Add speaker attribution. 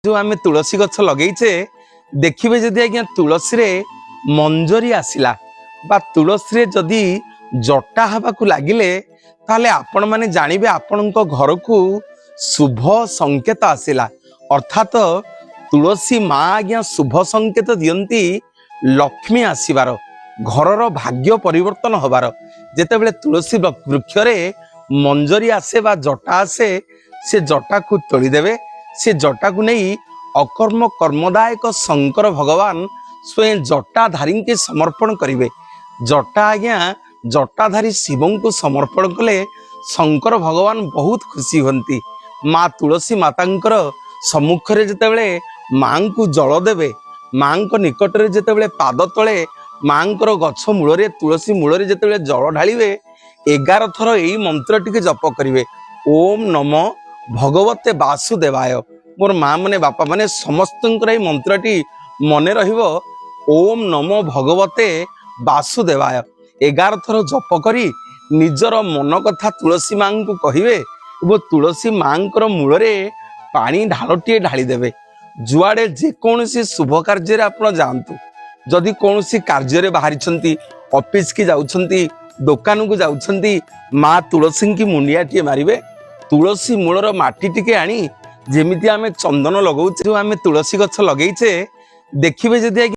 Speaker 1: ଯୋଉ ଆମେ ତୁଳସୀ ଗଛ ଲଗେଇଛେ, ଦେଖିବେ ଯଦି ଆଜ୍ଞା ତୁଳସୀରେ ମଞ୍ଜରୀ ଆସିଲା ବା ତୁଳସୀରେ ଯଦି ଜଟା ହେବାକୁ ଲାଗିଲେ, ତାହେଲେ ଆପଣମାନେ ଜାଣିବେ ଆପଣଙ୍କ ଘରକୁ ଶୁଭ ସଂକେତ ଆସିଲା। ଅର୍ଥାତ ତୁଳସୀ ମା ଆଜ୍ଞା ଶୁଭ ସଂକେତ ଦିଅନ୍ତି ଲକ୍ଷ୍ମୀ ଆସିବାର, ଘରର ଭାଗ୍ୟ ପରିବର୍ତ୍ତନ ହବାର। ଯେତେବେଳେ ତୁଳସୀ ବୃକ୍ଷରେ ମଞ୍ଜରୀ ଆସେ ବା ଜଟା ଆସେ, ସେ ଜଟାକୁ ତୋଳିଦେବେ। ସେ ଜଟାକୁ ନେଇ ଅକର୍ମ କର୍ମଦାୟକ ଶଙ୍କର ଭଗବାନ ସ୍ୱୟଂ ଜଟାଧାରୀଙ୍କୁ ସମର୍ପଣ କରିବେ। ଜଟା ଆଜ୍ଞା, ଜଟାଧାରୀ ଶିବଙ୍କୁ ସମର୍ପଣ କଲେ ଶଙ୍କର ଭଗବାନ ବହୁତ ଖୁସି ହୁଅନ୍ତି। ମା ତୁଳସୀ ମାତାଙ୍କର ସମ୍ମୁଖରେ ଯେତେବେଳେ ମାଙ୍କୁ ଜଳ ଦେବେ, ମାଙ୍କ ନିକଟରେ ଯେତେବେଳେ ପାଦ ତଳେ, ମାଙ୍କର ଗଛ ମୂଳରେ, ତୁଳସୀ ମୂଳରେ ଯେତେବେଳେ ଜଳ ଢାଳିବେ, 11 ଥର ଏଇ ମନ୍ତ୍ରଟିକୁ ଜପ କରିବେ, ଓମ୍ ନମ ଭଗବତେ ବାସୁଦେବାୟ। ମୋର ମା ମାନେ, ବାପା ମାନେ, ସମସ୍ତଙ୍କର ଏଇ ମନ୍ତ୍ରଟି ମନେ ରହିବ, ଓମ୍ ନମ ଭଗବତେ ବାସୁଦେବାୟ। 11 ଥର ଜପ କରି ନିଜର ମନ କଥା ତୁଳସୀ ମାଙ୍କୁ କହିବେ ଏବଂ ତୁଳସୀ ମାଙ୍କର ମୂଳରେ ପାଣି ଢାଳଟିଏ ଢାଳିଦେବେ। ଯୁଆଡ଼େ ଯେକୌଣସି ଶୁଭ କାର୍ଯ୍ୟରେ ଆପଣ ଯାଆନ୍ତୁ, ଯଦି କୌଣସି କାର୍ଯ୍ୟରେ ବାହାରିଛନ୍ତି, ଅଫିସକି ଯାଉଛନ୍ତି, ଦୋକାନକୁ ଯାଉଛନ୍ତି, ମା ତୁଳସୀଙ୍କି ମୁଣ୍ଡିଆଟିଏ ମାରିବେ। ତୁଳସୀ ମୂଳର ମାଟି ଟିକେ ଆଣି, ଯେମିତି ଆମେ ଚନ୍ଦନ ଲଗାଉଛେ, ଯୋଉ ଆମେ ତୁଳସୀ ଗଛ ଲଗେଇଛେ, ଦେଖିବେ ଯଦି ଆଜ୍ଞା